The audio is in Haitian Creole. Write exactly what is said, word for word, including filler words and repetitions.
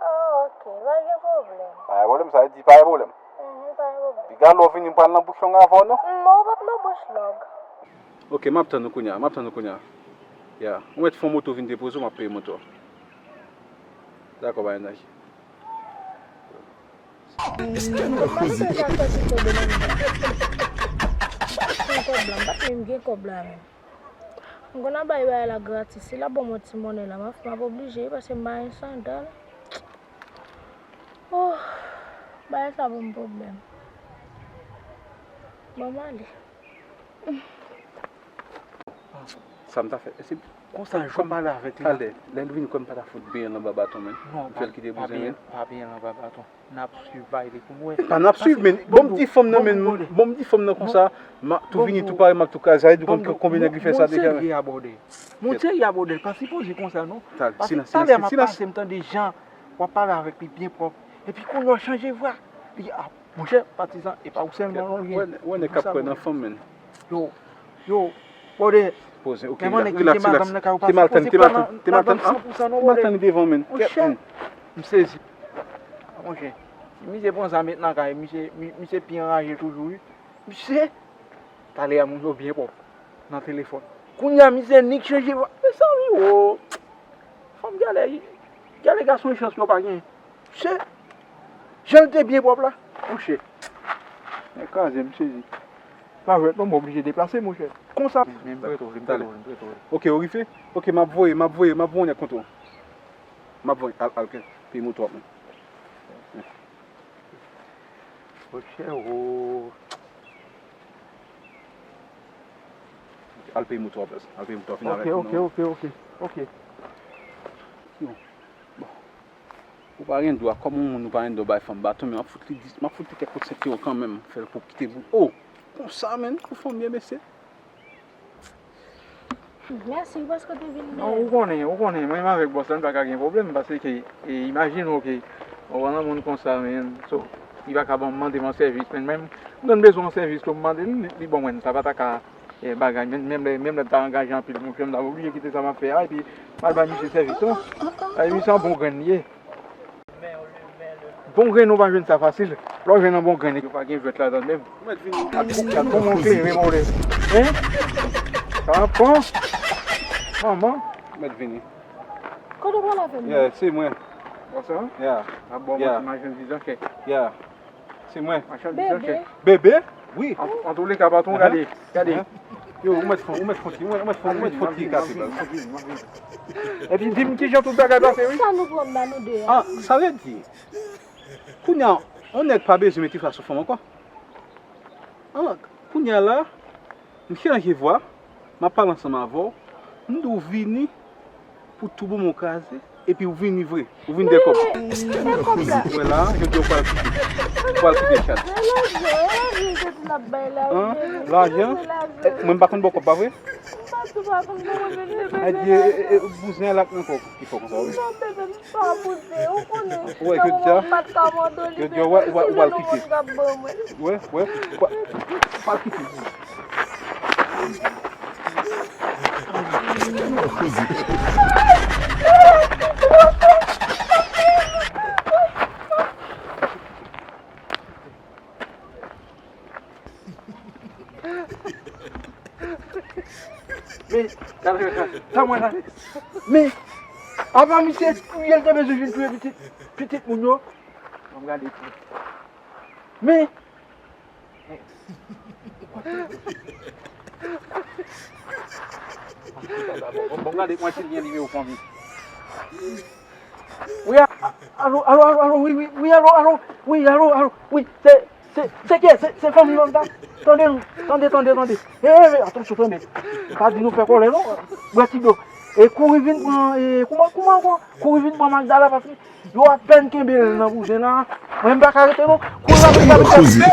Ah, ok, pa gen pwoblèm. Pa gen pwoblèm, sa vle di pa gen pwoblèm. Mhm, pa gen pwoblèm. Piga lè w vini, m pral nan bouch long avè w, non? Non, w p ap nan bouch long. Ok, m ap tann ou kounye a, m ap tann ou kounye a. Ya, ou mèt fè yon moto vin depoze w, m ap peye moto a. Dakò, pa gen danger. M konn ap bay bagay la gratis. Si l ap ban m yon ti monnen la, m ap, m ap oblije, paske m pa gen sandal. Oh, bagay sa ban m pwoblèm. Ban m ale. Sa m ta fè? E se konsa, jan w pale avèk li a. Talè, lè l vini, kwè m pa ta fout benyen l anba baton, men. Non, m fè l kite bouzen, men. Pa benyen l anba baton. N ap swiv bagay li pou n wè. Pa n ap swiv, men. Bon, m di fanm nan, men. Bon, m di fanm nan konsa, m a tou vini, tou pare, m a tou kraze. Sa vle di konn konbyen nèg li fè sa deja, men. Moun serye a bòdè. Moun serye a bòdè. Pa sipoze konsa, non. Paske talè m ap pase, m tande jan w ap pale avèk li byen pwòp. Epi kounye a w chanje vwa. Li, a, monchè, patizan, e pa ou sèlman non l gen. Wè, wè nèg k ap kwè nan fanm, men. Yo, yo, bòdè. Poze, ok, men mwen nèg ki te madanm nan kay ou pa sipoze pran madanm san pou san non, bòdè. Te mal tann devan, men. Monchè, m sezi. Monchè, si misye pran zam met nan kay, misye, mi- misye pi anraje toujou, wi. Misye, talè a moun yo byen pwòp nan telefòn. Kounye a, misye nik chanje vwa. Mezanmi, o. Fanm galè, galè gason chans yo pa gen. Misye, jan l te byen pwòp la, monchè. Nèg kraze, m sezi. Pa jwèt non, m oblije deplase, monchè. Konsa. Men, men m prete w li, m prete w li, m prete w li. Ok, ou rive? Ok, m ap voye, m ap voye, m ap voye yon nèg kontre w. M ap voye, al, al, ke, peye moto ap mwen. Monchè, o. Al peye moto a, baz. Al peye moto a, vin avèk nou. Ok, ok, ok, ok, ok. Yo. Bon. Ou pa gen dwa, kòm yon moun ou pa gen dwa bay fanm baton, men m ap fout li dis, m ap fout li kèk kout sentyon kanmenm, fè l pou kite boul. O! Konsa, menn, pou fanm byen bese. Mèsi paske w te vin. Non, ou konnen, ou konnen, mwen menm avèk bòs la, n pa ka gen pwoblèm, paske, e, imajine w ke, ou wè yon moun konsa, men, so, li pa ka ban m mande m yon sèvis, men, menm, m konn bezwen yon sèvis, tou m mande l, li, li ban mwen, sa pa ta ka, e, bagay, men, menm lè, menm lè m ta angaje anpil, monchè, m ta oblije kite sa m ap fè a, epi m al bay misye sèvis la. E, misye yon bon grenn li ye. Bon grenn ou pa jwenn sa fasil. Lè w jwenn yon bon grenn, yo pa gen jwèt ladan l menm. Gad kòman w klere, mòde. Hein? Sa ap pran. Manman. Mèt vini. Kote w pral avè m? Yeah, se mwen. Bòs la? Yeah. Ap ba w manti machandiz an chèk. Yeah. Se mwen. Machandiz an chèk. Bebe. Bebe? Wi. An, antouleka, patwon, gade, gade. Yo, ou mèt fon, ou mèt fon ti, ou mèt, ou mèt fon, ou mèt fon ti kase, baz. Epi di m kijan tout bagay pase, wi. Sa nou pran ba nou de a? Ah, sa vle di, kounye a, yon nèg pa bezwen mete fas sou fanm ankò. Ah, kounye a la, m chanje vwa, m ap pale ansanm avè w, m di w vini, pou tou bon mwen kraze, epi ou vini vre, ou vin dèkòb. Men, men kòb la. Wè la, jodi a ou pral kite. Ou pral kite chat. Men lajan, wi, se ti n ap bay lajan. An? Lajan? Eh, mwen m pa konn ba w kòb, pa vre? M pa tou pa konn ba w, men, men, men, men. Adye, eh, eh, bouzen la nan kò ki fè konsa, wi. Non, bebe, m pa bouzen, ou konnen. Wè, jodi a, jodi a, wè, wè, ou pral kite. Wè, wè, ou pral kite. Men, gade, gade, gade, sa mwen la. Men, apa misye kriye, l te bezwen vin touye pitit, pitit moun yo. Ban m gade tou. Men, bon, bon, gade, mwen, si l gen nimewo fanmi. Wi, a-, alo, alo, alo, alo, wi, wi, wi, alo, alo, wi, alo, alo, wi, se, se, se kiyès? Se, se fanmi m, ta-, tande, tande, tande, tande. E, e, atansyon, tande. Pa di nou fè kòlè, non. Bwè ti dlo. E kouri vin pran, e, kouman, kouman, kouman? Kouri vin pran Magdala, paske yo apèn kenbe l nan bouzen la. Mwen, m pa ka rete, non. Kouri la, kouri la, kouri la.